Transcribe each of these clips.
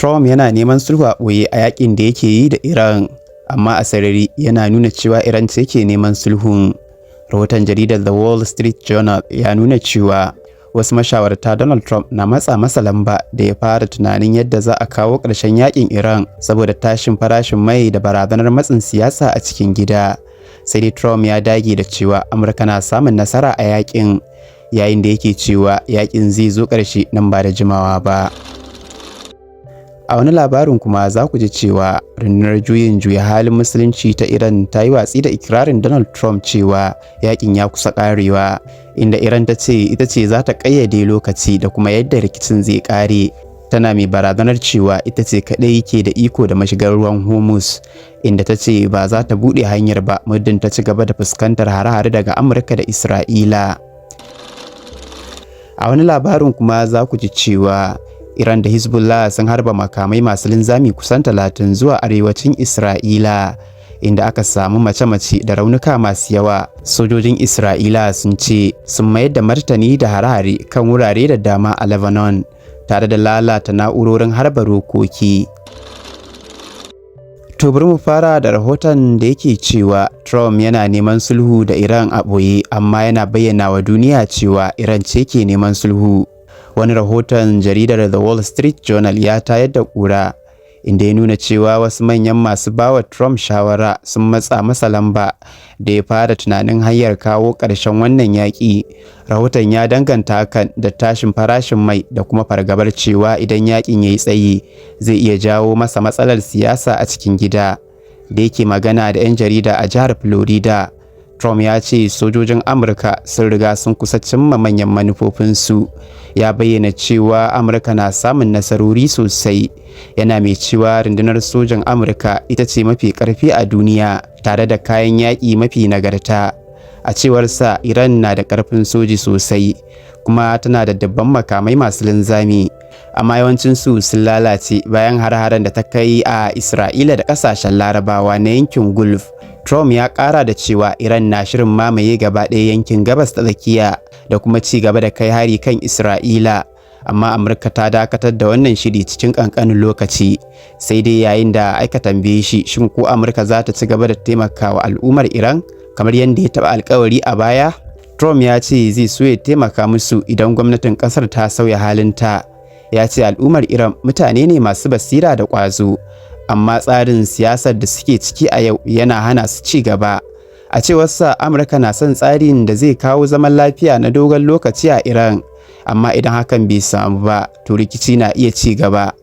Trump yana neman sulhu a ɓoye a yakin da yake yi da Iran, amma a sarari yana nuna cewa Iran ce ke neman sulhun. Rahoton jaridar The Wall Street Journal ya nuna cewa wasu mashawarta Donald Trump na matsa masa lamba da ya fara tunanin yadda za a kawo ƙarshen yakin Iran saboda tashin farashin mai da barazanar matsin siyasa a cikin gida. Sai dai Trump ya dage da cewa Amurka na samun nasara a yakin, yayin da yake cewa yakin zai zo ƙarshe nan ba da jimawa ba. A wani labarin kuma za ku ji cewa rundunar juyin juya halin Musulunci ta Iran ta yi watsi da ikirarin Donald Trump cewa yakin ya kusa karewa, inda Iran ta ce ita ce za ta ƙayyade lokaci da kuma yadda rikicin zai kare, tana mai barazanar cewa ita ce kaɗai ke da iko da mashigar ruwan Hormuz, inda ta ce ba za ta buɗe hanyar ba muddin ta ci gaba da fuskantar hare-hare daga Amurka da Isra'ila. A wani labarin kuma za ku ji cewa Iran da Hezbollah sun harba makamai masu linzami kusan 30 zuwa arewacin Isra'ila, inda aka samu mace-mace da raunuka masu yawa. Sojojin Isra'ila sun ce sun mayar da martani da hare-hare kan wurare da dama a Lebanon, tare da lalata na'urorin harba rokoki. To, bari mu fara da rahoton da yake cewa Trump yana neman sulhu da Iran a ɓoye, amma yana bayyana wa duniya cewa Iran ce ke neman sulhu. Wani rahoton jaridar The Wall Street Journal ya tayar da ƙura, inda ya nuna cewa wasu manyan masu bawa Trump shawara sun matsa masa lamba da ya fara tunanin hanyar kawo ƙarshen wannan yaƙi. Rahoton ya danganta hakan da tashin farashin mai da kuma fargabar cewa idan yaƙin ya yi tsayi, zai iya jawo masa matsalar siyasa a cikin gida. Da yake magana da 'yan jarida a jihar Florida, Trump ya ce sojojin Amurka sun riga sun kusa cimma manyan manufofinsu. Ya bayyana cewa Amurka na samun nasarori sosai, yana mai cewa rundunar sojan Amurka ita ce mafi ƙarfi a duniya tare da kayan yaƙi mafi nagarta. A cewarsa, Iran na da ƙarfin soji sosai kuma tana da dabban makamai masu linzami, amma yawancinsu sun lalace bayan har-haren da ta kai a Isra'ila da ƙasashen Larabawa na yankin Gulf. Trump ya ƙara da cewa Iran na shirin mamaye gaba ɗaya yankin Gabas ta Tsakiya da kuma ci gaba da kai hari kan Isra'ila. Amma Amurka ta dakatar da wannan shiri cikin ƙanƙanin lokaci. Sai dai yayin da aka tambaye shi shin ko Amurka za ta ci gaba da taimakawa al'ummar Iran kamar yadda ya taɓa alkawari a baya, Trump ya ce zai so ya taimaka musu idan gwamnatin ƙasar ta sauya halinta. Ya ce al'ummar Iran mutane ne masu basira da ƙwazo, amma tsarin siyasar da suke ciki a yau yana hana su ci gaba. A cewarsa, Amurka na son tsarin da zai kawo zaman lafiya na dogon lokaci a Iran, amma idan hakan bai samu ba, to rikici na iya ci gaba.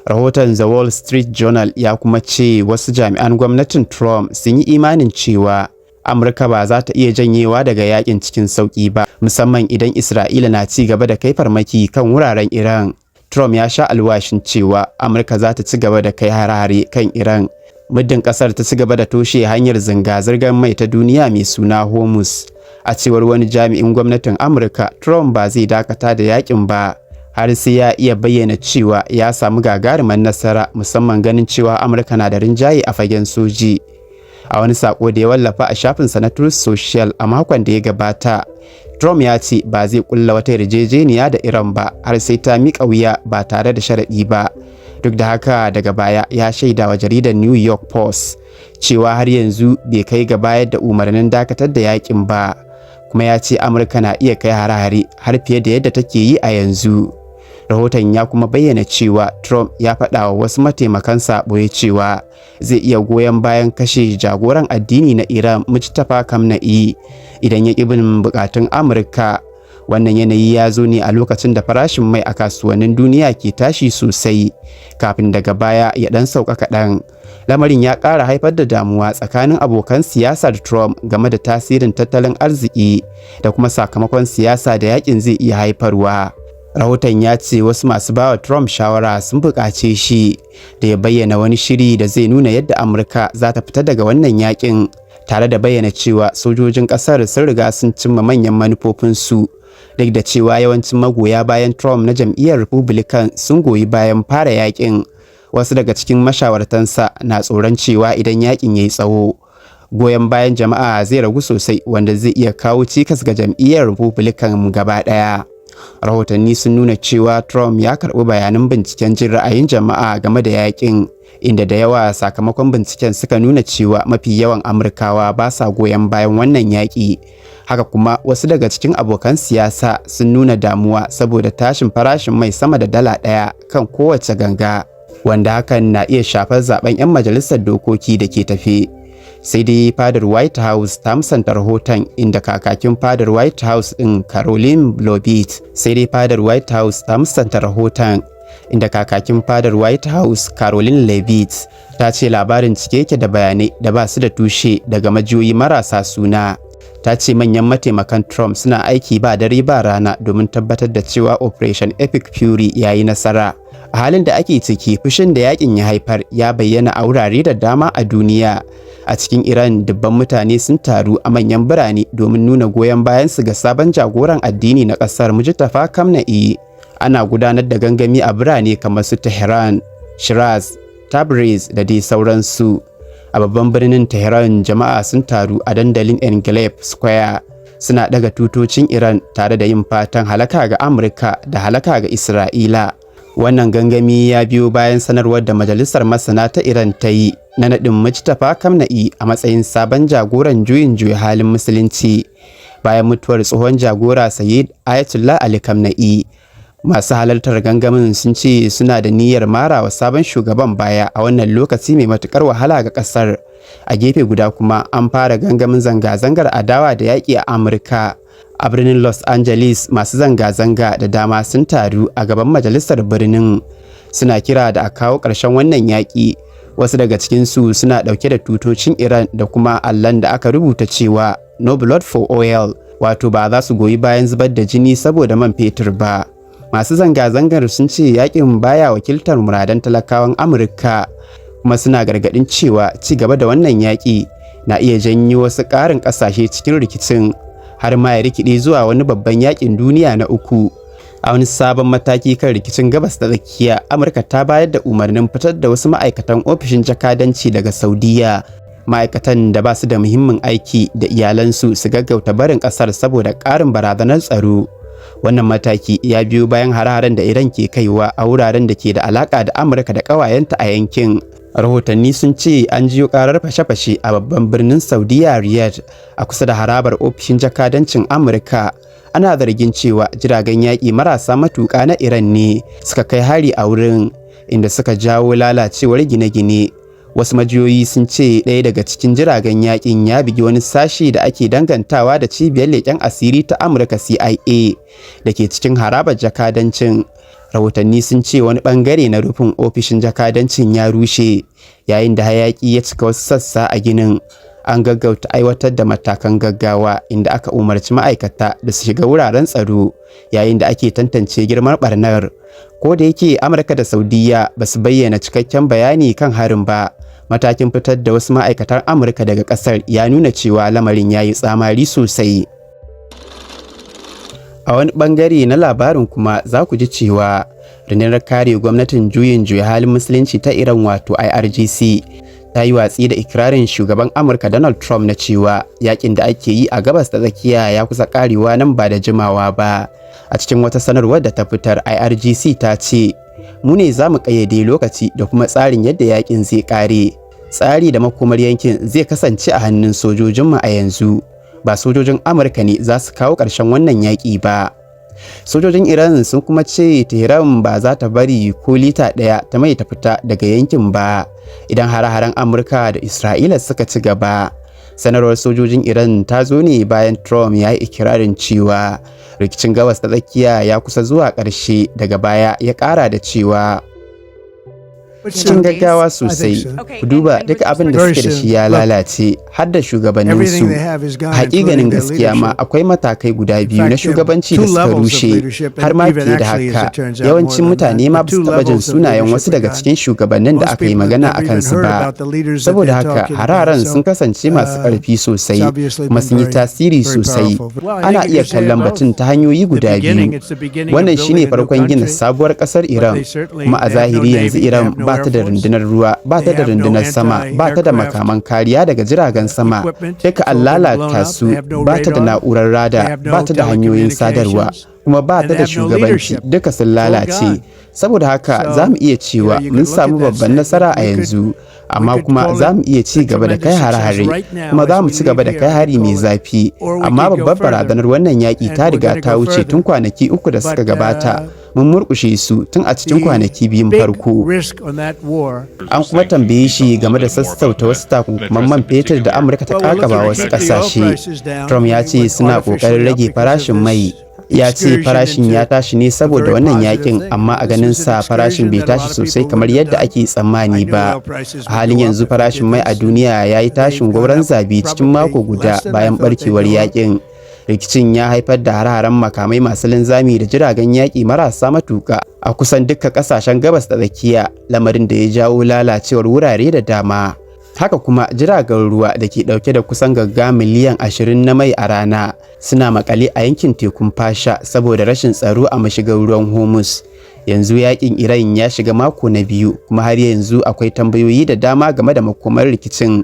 Rahoton The Wall Street Journal ya kuma ce wasu jami'an gwamnatin Trump sun yi imanin cewa Amurka ba za ta iya janyewa daga yakin cikin sauƙi ba, musamman idan Isra'ila na ci gaba da kai farmaki kan wuraren Iran. Trump ya sha alwashin cewa Amurka za ta ci gaba da kai hare-hare kan Iran muddin kasar ta ci gaba da toshe hanyar zirga-zirgar mai ta duniya mai suna Hormuz. A cewar wani jami'in gwamnatin Amurka, Trump ba zai dakata da yakin ba har sai ya iya bayyana cewa ya samu gagarumar nasara, musamman ganin cewa Amurka na da rinjaye a fagen soji. A wani sako da ya wallafa a shafinsa na Truth Social a makon da ya gabata, Trump ya ce ba zai kulla wata yarjejeniya da Iran ba har sai ta miƙa wuya ba tare da sharaɗi ba. Duk da haka, daga baya ya shaida wa jaridar New York Post cewa har yanzu bai kai ga bayar da umarnin dakatar da yakin ba, kuma ya ce Amurka na iya kai hare-hare har fiye da yadda take yi a yanzu. Rahoton ya kuma bayyana cewa Trump ya faɗa wa wasu mataimakansa ɓoye cewa zai iya goyon bayan kashe jagoran addini na Iran, Mujtaba Khamenei, idan ya ƙi bin buƙatun Amurka. Wannan yanayi ya zo ne a lokacin da farashin mai a kasuwannin duniya ke tashi sosai kafin daga baya ya ɗan sauka kaɗan. Lamarin ya ƙara haifar da damuwa tsakanin abokan siyasar Trump game da tasirin tattalin arziki da kuma sakamakon siyasa da yakin zai iya haifarwa. Rahoton ya ce wasu masu bawa Trump shawara sun buƙace shi da ya bayyana wani shiri da zai nuna yadda Amurka za ta fita daga wannan yakin, tare da bayyana cewa sojojin ƙasar sun riga sun cimma manyan manufofinsu. Duk da cewa yawancin magoya bayan Trump na jam'iyyar Republican sun goyi bayan fara yakin, wasu daga cikin mashawartansa na tsoron cewa idan yakin ya yi tsawo, goyon bayan jama'a zai ragu sosai, wanda zai iya kawo cikas ga jam'iyyar Republican gaba ɗaya. Rahotanni sun nuna cewa Trump ya karɓi bayanan binciken jin ra'ayin jama'a game da yakin, inda da yawa sakamakon binciken suka nuna cewa mafi yawan Amurkawa ba sa goyon bayan wannan yaƙi. Haka kuma, wasu daga cikin abokan siyasa sun nuna damuwa saboda tashin farashin mai sama da dala 1 kan kowace ganga, wanda hakan na iya shafar zaben 'yan majalisar dokoki da ke tafe. Sai dai fadar White House ta musanta rahoton, inda kakakin fadar White House din Karoline Leavitt Sai dai fadar White House ta musanta rahoton, inda kakakin fadar White House Karoline Leavitt ta ce labarin cike yake da bayanai da ba su da tushe daga majiyoyi marasa suna. Ta ce manyan mataimakan Trump suna aiki ba dare ba rana domin tabbatar da cewa Operation Epic Fury ya yi nasara. A halin da ake ciki, fushin da yakin ya haifar ya bayyana a wurare da dama a duniya. A cikin Iran, dubban mutane sun taru a manyan birane domin nuna goyon bayansu ga sabon jagoran addini na kasar, Mojtaba Khamenei. Ana gudanar da gangami a birane kamar su Tehran, Shiraz, Tabriz da dai sauransu. A babban birnin Tehran, jama'a sun taru a dandalin Enghelab Square, suna daga tutocin Iran tare da yin fatan halaka ga Amurka da halaka ga Isra'ila. Wannan gangami ya biyo bayan sanarwar da Majalisar Masana ta Iran ta yi na naɗin Mojtaba Khamenei a matsayin sabon jagoran juyin juya halin musulunci bayan mutuwar tsohon jagora Sayyid Ayatollah Ali Khamenei. Masu halartar gangamin sun ce suna da niyyar mara wa sabon shugaban baya a wannan lokaci mai matukar wahala ga kasar. A gefe guda kuma, an fara gangamin zanga-zangar adawa da yaƙi a Amurka. A birnin Los Angeles, masu zanga-zanga da dama sun taru a gaban majalisar birnin, suna kira da a kawo ƙarshen wannan yaƙi. Wasu daga cikinsu suna ɗauke da tutocin Iran da kuma allon da aka rubuta cewa "No blood for oil", wato ba za su goyi bayan zubar da jini saboda man fetur ba. Masu zanga-zangar sun ce yakin baya wakiltar muradan talakawan Amurka, kuma suna gargadin cewa ci gaba da wannan yaƙi na iya janyo wasu ƙarin ƙasashe cikin rikicin, har ma ya rikide zuwa wani babban yakin duniya na uku. A wani sabon mataki kan rikicin Gabas ta Tsakiya, Amurka ta bayar da umarnin fitar da wasu ma'aikatan ofishin jakadanci daga Saudiya. Ma'aikatan da ba su da muhimmin aiki da iyalansu su gaggauta barin kasar saboda ƙarin barazanar tsaro. Wannan mataki ya biyo bayan hare-haren da Iran ke kaiwa a wuraren da ke da alaka da Amurka da ƙawayenta a yankin. Rahotanni sun ce an jiyo karar fashe-fashe a babban birnin Saudiya, Riyadh, a kusa da harabar ofishin jakadancin Amurka. Ana zargin cewa jiragen yaƙi marasa matuƙa na Iran ne suka kai hari a wurin, inda suka jawo lalacewar gine-gine. Wasu majiyoyi sun ce ɗaya daga cikin jiragen yaƙin ya bugi wani sashi da ake dangantawa da cibiyar leƙen asiri ta Amurka, CIA, da ke cikin harabar jakadancin. Rahotanni sun ce wani bangare na rufin ofishin jakadancin ya rushe yayin da hayaki ya cika wasu sassa a ginin. An gaggauta aiwatar da matakan gaggawa, inda aka umarci ma'aikata da su shiga wuraren tsaro yayin da ake tantance girman barnar. Ko da yake Amurka da Saudiya ba su bayyana cikakken bayani kan harin ba, matakin fitar da wasu ma'aikatan Amurka daga kasar ya nuna cewa lamarin ya yi tsamari sosai. A wani bangare na labarin kuma, za ku ji cewa rundunar kare gwamnatin juyin juya halin musulunci ta Iran, wato IRGC, ta yi watsi da ikirarin shugaban Amurka Donald Trump na cewa yakin da ake yi a Gabas ta Tsakiya ya kusa karewa nan ba da jimawa ba. A cikin wata sanarwar da ta fitar, IRGC ta ce, "Mu ne za mu kayyade lokaci da kuma tsarin yadda yakin zai kare. Tsari da makomar yankin zai kasance a hannun sojojinmu a yanzu. Ba sojojin Amurka ne za su kawo ƙarshen wannan yaƙi ba." Sojojin Iran sun kuma ce Tehran ba za ta bari ko lita ɗaya ta mai ta fita daga yankin ba idan hare-haren Amurka da Isra'ila suka ci gaba. Sanarwar sojojin Iran ta zo ne bayan Trump ya yi ikirarin cewa rikicin Gabas ta Tsakiya ya kusa zuwa ƙarshe, daga baya ya ƙara da cewa cikin gaggawa sosai. Ku duba, duk abin da suke da shi ya lalace, har da shugabanninsu. Hakikanin gaskiya ma, akwai matakai guda biyu na shugabanci da suka rushe, har ma fiye da haka. Yawancin mutane ma ba su taɓa jin sunayen wasu daga cikin shugabannin da aka yi magana a kansu ba. Saboda haka hare-haren sun kasance masu ƙarfi sosai kuma sun yi tasiri sosai. Ana iya kallon batun ta hanyoyi guda biyu. Wannan shine farkon gina sabuwar ƙasar Iran, kuma a zahiri yanzu Iran ba ba ta da rundunar ruwa, ba ta da rundunar sama, ba ta da makaman kariya daga jiragen sama. Duka an lalata su, ba ta da na'urar rada, ba ta da hanyoyin sadarwa, kuma ba ta da shugabanci, duka sun lalace. Saboda haka za mu iya cewa mun samu babban nasara a yanzu, amma kuma za mu iya ci gaba da kai hare-hare, kuma za mu ci gaba da kai hari mai zafi. Amma babbar barazanar wannan yaƙi ta riga ta wuce tun kwanaki 3 da suka gabata. Mun murƙushe su tun a cikin kwanaki 2n farko. An kuma tambaye shi game da sassauta wasu takunkuman man fetur da Amurka ta kakaba wasu ƙasashe. Trump ya ce suna ƙoƙarin rage farashin mai. Ya ce farashin ya tashi ne saboda wannan yakin, amma a ganin sa farashin bai tashi sosai kamar yadda ake tsammani ba. A halin yanzu farashin mai a duniya ya yi tashin gwauron zabi cikin mako guda bayan barkewar yakin. Rikicin ya haifar da hare-haren makamai masu linzami da jiragen yaƙi marasa matuƙa a kusan dukkan ƙasashen Gabas da Tsakiya, lamarin da ya jawo lalacewar wurare da dama. Haka kuma jiragen ruwa da ke ɗauke da kusan gagga miliyan 20 na mai a rana suna makale a yankin tekun Fasha saboda rashin tsaro a mashigar ruwan Hormuz. Yanzu yakin Iran ya shiga mako na biyu, kuma har yanzu akwai tambayoyi da dama game da makomar rikicin.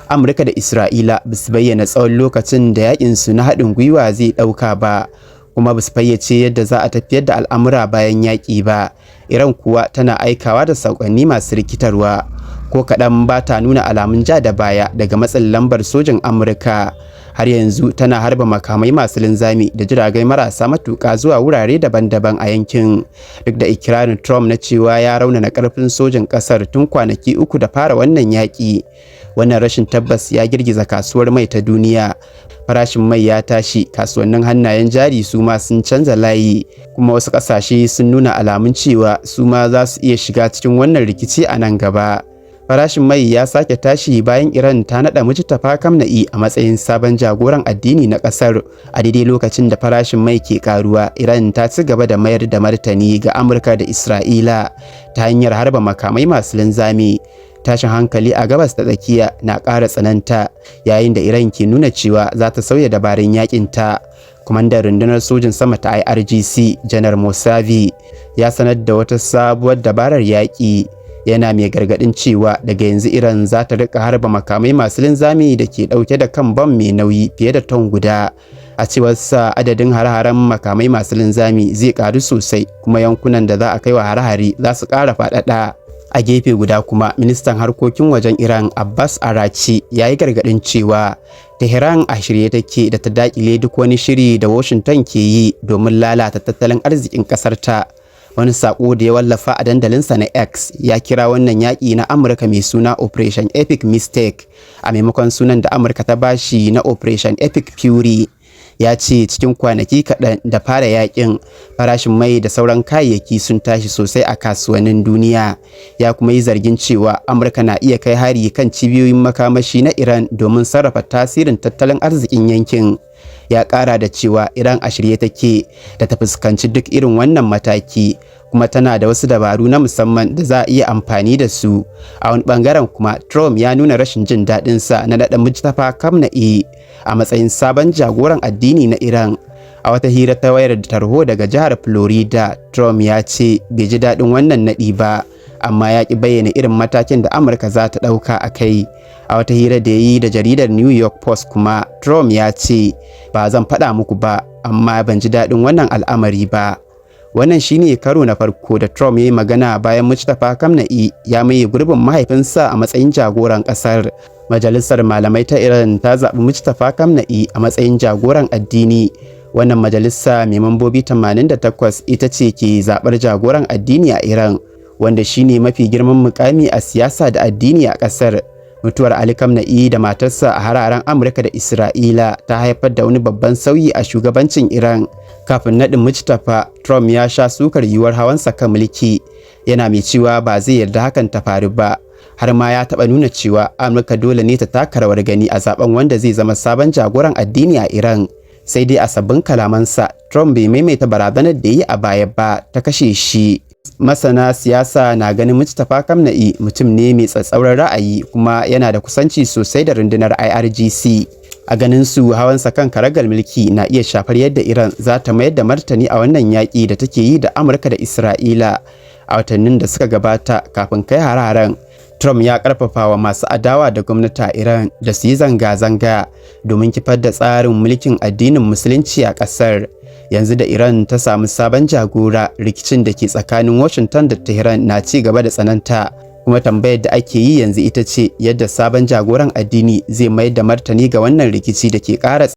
Amurka da Isra'ila ba su bayyana tsawon lokacin da yakin su na haɗin gwiwa zai ɗauka ba, kuma ba su fayyace yadda za a tafiyar da al'amura bayan yaƙi ba. Iran kuwa tana aikawa da saƙonni masu rikitarwa. Ko kaɗan ba ta nuna alamun ja da baya daga matsin lambar sojin Amurka. Har yanzu tana harba makamai masu linzami da jiragai marasa matuƙa zuwa wurare daban-daban a yankin, duk da ikirarin Trump na cewa ya raunana ƙarfin sojin ƙasar tun kwanaki 3 da fara wannan yaƙi. Wannan rashin tabbas ya girgiza kasuwar mai ta duniya. Farashin mai ya tashi, kasuwannin hannayen jari su ma sun canza layi, kuma wasu ƙasashe sun nuna alamun cewa su ma za su iya shiga cikin wannan rikici a nan gaba. Farashin mai ya sake tashi bayan Iran ta naɗa Mujtaba Khamenei a matsayin sabon jagoran addini na ƙasar. A daidai lokacin da farashin mai ke karuwa, Iran ta ci gaba da mayar da martani ga Amurka da Isra'ila ta hanyar harba makamai masu linzami. Tashin hankali a Gabas ta Tsakiya na ƙara tsananta yayin da Iran ke nuna cewa za ta sauya dabarun yakin ta. Kwamandan rundunar sojin sama ta IRGC, Janar Mousavi, ya sanar da wata sabuwar dabarar yaƙi, yana mai gargaɗin cewa daga yanzu Iran za ta rika harba makamai masu linzami da ke ɗauke da kan bam mai nauyi fiye da ton guda. A cewar sa, adadin hare-haren makamai masu linzami zai ƙaru sosai, kuma yankunan da za a kai wa hare-hare za su ƙara faɗaɗa. A gefe guda kuma, ministan harkokin wajen Iran Abbas Arachi ya yi gargaɗin cewa Tehran a shirye take da ta daƙile duk wani shiri da Washington ke yi domin lalata tattalin arzikin ƙasar ta. Wani sako da ya wallafa a dandalinsa na X ya kira wannan yaƙi na Amurka mai suna Operation Epic Mistake a maimakon sunan da Amurka ta bashi na Operation Epic Fury. Ya ce cikin kwanaki kaɗan da fara yaƙin, farashin mai da sauran kayayyaki sun tashi sosai a kasuwannin duniya. Ya kuma yi zargin cewa Amurka na iya kai hari kan cibiyoyin makamashi na Iran domin sarrafa tasirin tattalin arzikin yankin. Ya ƙara da cewa Iran a shirye take da ta fuskanci duk irin wannan mataki, kuma tana da wasu dabaru na musamman da za a iya amfani da su. A wani bangaren kuma, Trump ya nuna rashin jin daɗinsa na naɗa Mujtaba Khamenei a matsayin sabon jagoran addini na Iran. A wata hira ta wayar tarho daga jihar Florida, Trump ya ce bai ji daɗin wannan naɗi ba, amma ya ƙi bayyana irin matakin da Amurka za ta ɗauka a kai. A wata hira da ya yi da jaridar New York Post kuma, Trump ya ce, "Ba zan faɗa muku ba, amma ban ji daɗin wannan al'amari ba." Wannan shine karo na farko da Trump ya yi magana bayan Mujtaba Khamenei ya maye gurbin mahaifinsa a matsayin jagoran ƙasar. Majalisar Malamai ta Iran ta zaɓi Mujtaba Khamenei a matsayin jagoran addini. Wannan majalisa mai mambobi 88 ita ce ke zaɓar jagoran addini a Iran, wanda shine mafi girman mukami a siyasa da addini a ƙasar. Mutuwar Ali Khamenei da matarsa a hararen Amurka da Isra'ila ta haifar da wani babban sauyi a shugabancin Iran. Kafin naɗin Mujtaba, Trump ya sha sukar yiwuwar hawansa kan mulki, yana mai cewa ba zai yarda hakan ta faru ba. Har ma ya taɓa nuna cewa Amurka dole ne ta taka rawar gani a zaben wanda zai zama sabon jagoran addini a Iran. Sai dai a sabbin kalamansa, Trump bai maimaita barazanar da yi a baya ba ta kashe shi. Masana siyasa na ganin Mujtaba Khamenei mutum ne mai tsatsauran ra'ayi, kuma yana da kusanci sosai da rundunar IRGC. A ganin su, hawansa kan karagar mulki na iya shafar yadda Iran za ta mayar da martani a wannan yaƙi da take yi da Amurka da Isra'ila. A watannin da suka gabata kafin kai hare-haren, Trump ya karfafa wa masu adawa da gwamnati a Iran da su yi zanga-zanga domin kifar da tsarin mulkin addinin Musulunci a ƙasar. Yanzu da Iran ta samu sabon jagora, rikicin da ke tsakanin Washington da Tehran na ci gaba da tsananta. Kuma tambayar da ake yi yanzu ita ce yadda sabon jagoran addini zai mayar da martani ga wannan rikici da ke ƙara